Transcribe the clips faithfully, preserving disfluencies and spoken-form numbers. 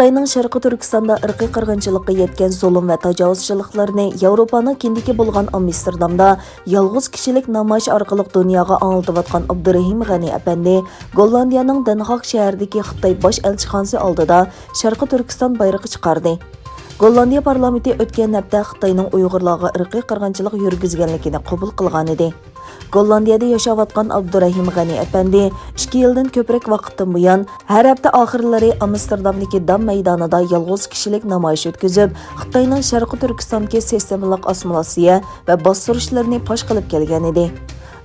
خىتاينىڭ شەرقىي تۈركىستاندا ئىرقىي قىرغىنچىلىققا يەتكەن زۇلۇم ۋە تاجاۋۇزچىلىقلىرىنى ياۋروپانىڭ كېنىدىكى بولغان ئامستېردامدا يالغۇز كىشىلىك نامايىش ئارقىلىق دۇنياغا ئاڭلىتىۋاتقان ئابدۇرېھىم غەنى ئەپەندى گوللاندىيەنىڭ دەنخاگ شەھىرىدىكى خىتاي باش ئەلچىخانىسى ئالدىدا شەرقىي تۈركىستان بايرىقى چىقاردى. گوللاندىيە پارلامېنتى ئۆتكەن ھەپتە خىتاينىڭ ئۇيغۇرلارغا ئىرقىي قىرغىنچىلىق يۈرگۈزگەنلىكىنى قوبۇل قىلغانىدى. گوللاندىيەدە ياشاۋاتقان ئابدۇرەھىم غەنى ئەپەندى ئىككى يىلدىن كۆپرەك ۋاقىتتىن بۇيان، ھەر ھەپتە ئاخىرلىرى ئامستېردامدىكى دام مەيدانىدا يالغۇز كىشىلىك نامايىش ئۆتكۈزۈپ، خىتاينىڭ شەرقىي تۈركىستاندىكى سىستېمىلىق ئاسسىمىلياتسىيە ۋە باستۇرۇشلىرىنى پاش قىلىپ كەلگەنىدى.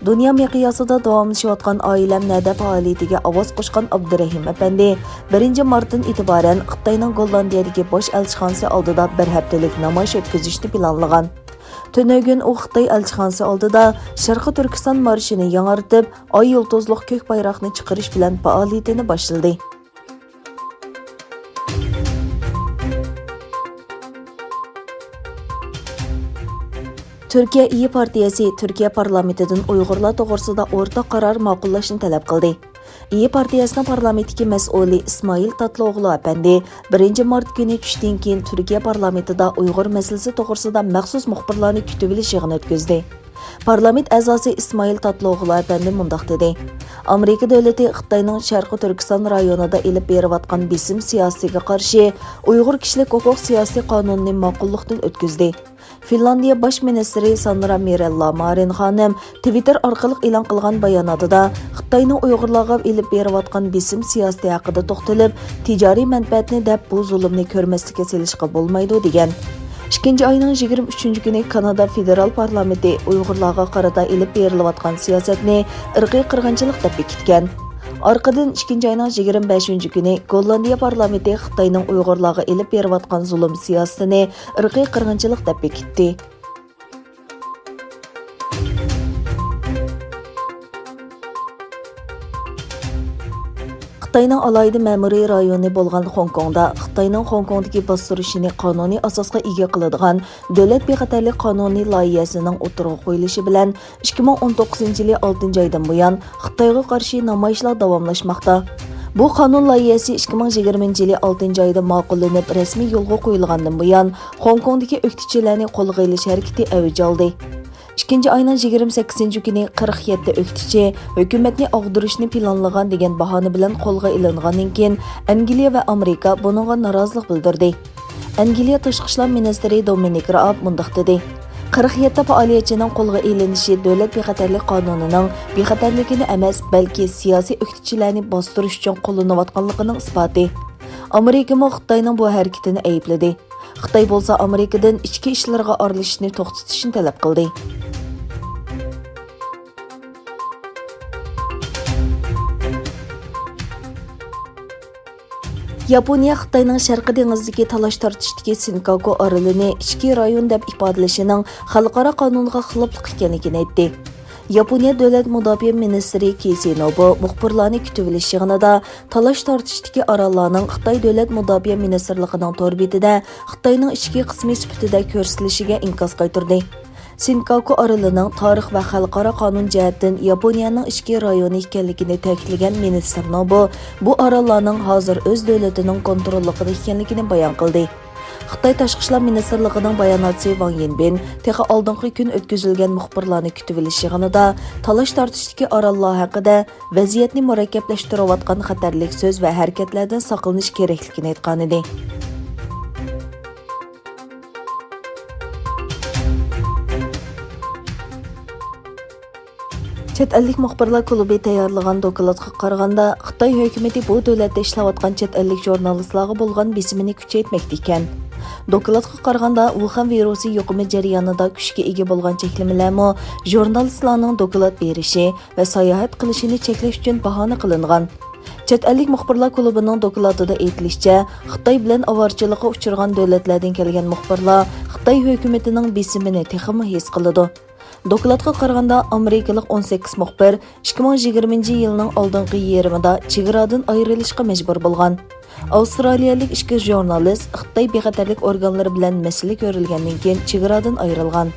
دۇنيا مىقياسىدا داۋاملىشىۋاتقان ئائىلەم نەدە پائالىيىتىگە ئاۋاز قوشقان ئابدۇرەھىم ئەپەندى بىرىنچى مارتتىن ئېتىبارەن خىتاينىڭ گوللاندىيەدىكى باش ئەلچىخانىسى ئالدىدا بىر ھەپتىلىك نامايىش ئۆتكۈزۈشنى پىلانلىغان. تۈنۈگۈن ئۇ خىتاي ئەلچىخانىسى ئالدىدا شەرقىي تۈركىستان مارشىنى ياڭرىتىپ، ئاي يۇلتۇزلۇق كۆك بايراقنى چىقىرىش بىلەن پائالىيىتىنى باشلىدى. تۈركىيە ئىيى پارتىيەسى تۈركىيە پارلامېنتىدىن ئۇيغۇرلار توغرىسىدا ئورتاق قارار ماقۇللاشنى تەلەپ قىلدى. ئىيى پارتىيەسىنىڭ پارلامېنتتىكى مەسئۇلى ئىسمائىل تاتلىئوغلۇ ئەپەندى بىرىنچى مارت كۈنى چۈشتىن كېيىن تۈركىيە پارلامېنتىدا ئۇيغۇر مەسىلىسى توغرىسىدا مەخسۇس مۇخبىرلارنى كۈتۈۋېلىش يىغىنى ئۆتكۈزدى. پارلامېنت ئەزاسى ئىسمائىل تاتلىئوغلۇ ئەپەندى مۇنداق دېدى: ئامېرىكا دۆلىتى خىتاينىڭ شەرقىي تۈركىستان رايونىدا ئېلىپ بېرىۋاتقان بېسىم سىياسىتىگە قارشى ئۇيغۇر كىشىلىك ھوقۇق سىياسىي قانۇنىنى ماقۇللۇقتىن ئۆتكۈزدى. فىنلاندىيە باش مىنىستىرى سانرا مىرېللا مارىن خانىم تىۋىتتېر ئارقىلىق ئېلان قىلغان باياناتىدا، خىتاينىڭ ئۇيغۇرلارغا ئېلىپ بېرىۋاتقان بېسىم سىياسىتى ھەققىدە توختىلىپ، تىجارىي مەنپەئەتنى دەپ، بۇ زۇلۇمنى كۆرمەسلىككە سېلىشقا بولمايدۇ، دېگەن. ئىككىنچى ئاينىڭ يىگىرمە ئۈچىنچى كۈنى كانادا فېدېرال پارلامېنتى ئۇيغۇرلارغا قارىتا ئېلىپ بېرىلىۋاتقان سىياسەتنى ئىرقىي قىرغىنچىلىق دەپ بېكىتكەن. ئارقىدىن ئىككىنچى ئاينىڭ يىگىرمە بەشىنچى كۈنى گوللاندىيە پارلامېنتى خىتاينىڭ ئۇيغۇرلارغا ئېلىپ بېرىۋاتقان زۇلۇم سىياسىتىنى ئىرقىي قىرغىنچىلىق دەپ بېكىتتى. خىتاينىڭ ئالاھىدە مەمۇرىي رايونى بولغان خوڭكوڭدا خىتاينىڭ خوڭكوڭدىكى باستۇرۇشىنى قانۇنىي ئاساسقا ئىگە قىلىدىغان دۆلەت بىخەتەرلىك قانۇنى لايىھەسىنىڭ ئوتتۇرىغا قويۇلۇشى بىلەن، ئىككى مىڭ ئون توققۇزىنچى يىلى ئالتىنچى ئايدىن بۇيان خىتايغا قارشى نامايىشلار داۋاملاشماقتا. بۇ قانۇن لايىھەسى ئىككى مىڭ يىگىرمىنچى يىلى ئالتىنچى ئايدا ماقۇللىنىپ، رەسمىي يولغا قويۇلغاندىن بۇيان، خوڭكوڭدىكى ئۆكتىچىلەرنى قولغا ئېلىش ھەرىكىتى ئەۋج ئالدى. ئىككىنچى ئاينىڭ يىگىرمە سەككىزىنچى كۈنى قىرىق يەتتە ئۆكتىچى ھۆكۈمەتنى ئاغدۇرۇشنى پىلانلىغان دېگەن باھانە بىلەن قولغا ئېلىنغاندىن كېيىن، ئەنگلىيە ۋە ئامېرىكا بۇنىڭغا نارازىلىق بىلدۈردى. ئەنگلىيە تاشقى ئىشلار مىنىستىرى دومىنىك رائاب مۇنداق دېدى: «قىرىق يەتتە پائالىيەتچىنىڭ قولغا ئېلىنىشى دۆلەت بىخەتەرلىك قانۇنىنىڭ بىخەتەرلىكىنى ئەمەس، بەلكى سىياسىي ئۆكتىچىلەرنى باستۇرۇش ئۈچۈن قوللىنىۋاتقانلىقىنىڭ ئىسپاتى. ئامېرىكىمۇ خىتاينىڭ بۇ ھەرىكىتىنى ئەيىبلىدى. خىتاي بولسا ئامېرىكىدىن ئىچكى ئىشلىرىغا ئارىلىشىشنى توختىتىشنى تەلەپ قىلدى.» ياپونىيە خىتاينىڭ شەرقىي دېڭىزدىكى تالاش-تارتىشتىكى سىنكاكۇ ئارىلىنى ئىچكى رايون دەپ ئىپادىلىشىنىڭ خەلقئارا قانۇنغا خىلاپلىق ئىكەنلىكىنى ئېيتتى. ياپونىيە دۆلەت مۇداپىئە مىنىستىرى كېيسى نوبۇ مۇخبىرلارنى كۈتۈۋېلىش يىغىنىدا تالاش-تارتىشتىكى ئاراللارنىڭ خىتاي دۆلەت مۇداپىئە مىنىستىرلىقىنىڭ تور بېتىدە خىتاينىڭ ئىچكى قىسمى سۈپىتىدە كۆرسىتىلىشىگە ئىنكاس قايتۇردى. سىنكاكۇ ئارىلىنىڭ تارىخ ۋە خەلقئارا قانۇن جەھەتتىن ياپونىيەنىڭ ئىچكى رايونى ئىكەنلىكىنى تەكىتلىگەن مىنىستىر نوبۇ، بۇ ئاراللارنىڭ ھازىر ئۆز دۆلىتىنىڭ كونتروللۇقىدا ئىكەنلىكىنى بايان قىلدى. خىتاي تاشقى ئىشلار مىنىستىرلىقىنىڭ باياناتچىسى ۋاڭ يىنبىن تېخى ئالدىنقى كۈن ئۆتكۈزۈلگەن مۇخبىرلارنى كۈتۈۋېلىش يىغىنىدا تالاش-تارتىشتىكى ئاراللار ھەققىدە ۋەزىيەتنى مۇرەككەپلەشتۈرۈۋاتقان خەتەرلىك سۆز ۋە ھەرىكەتلەردىن ساقلىنىش كېرەكلىكىنى ئېيتقانىدى. چەت ئەللىك مۇخبىرلار كۇلۇبى تەييارلىغان دوكلاتقا قارىغاندا، خىتاي ھۆكۈمىتى بۇ دۆلەتتە ئىشلەۋاتقان چەت ئەللىك ژۇرنالىستلارغا بولغان بېسىمىنى كۈچەيتمەكتە ئىكەن. دوكلاتقا قارىغاندا، ۋۇخەن ۋىرۇسى يۇقۇمى جەريانىدا كۈچكە ئىگە بولغان چەكلىمىلەرمۇ ژۇرنالىستلارنىڭ دوكلات بېرىشى ۋە ساياھەت قىلىشىنى چەكلەش ئۈچۈن باھانە قىلىنغان. چەت ئەللىك مۇخبىرلار كۇلۇبىنىڭ دوكلاتىدا ئېيتىلىشىچە، خىتاي بىلەن ئاۋارىچىلىققا ئۇچرىغان دۆلەتلەردىن كەلگەن مۇخبىرلار خىتاي ھۆكۈمىتىنىڭ بېسىمىنى تېخىمۇ ھېس قىلىدۇ. دوكلاتقا قارىغاندا، ئامېرىكىلىق ئون سەككىز مۇخبىر ئىككى مىڭ يىگىرمىنچى يىلنىڭ ئالدىنقى يېرىمىدا چېگرادىن ئايرىلىشقا مەجبۇر بولغان. ئاۋسترالىيەلىك ئىككى ژۇرنالىست خىتاي بىخەتەرلىك ئورگانلىرى بىلەن مەسىلە كۆرۈلگەندىن كېيىن چېگرادىن ئايرىلغان.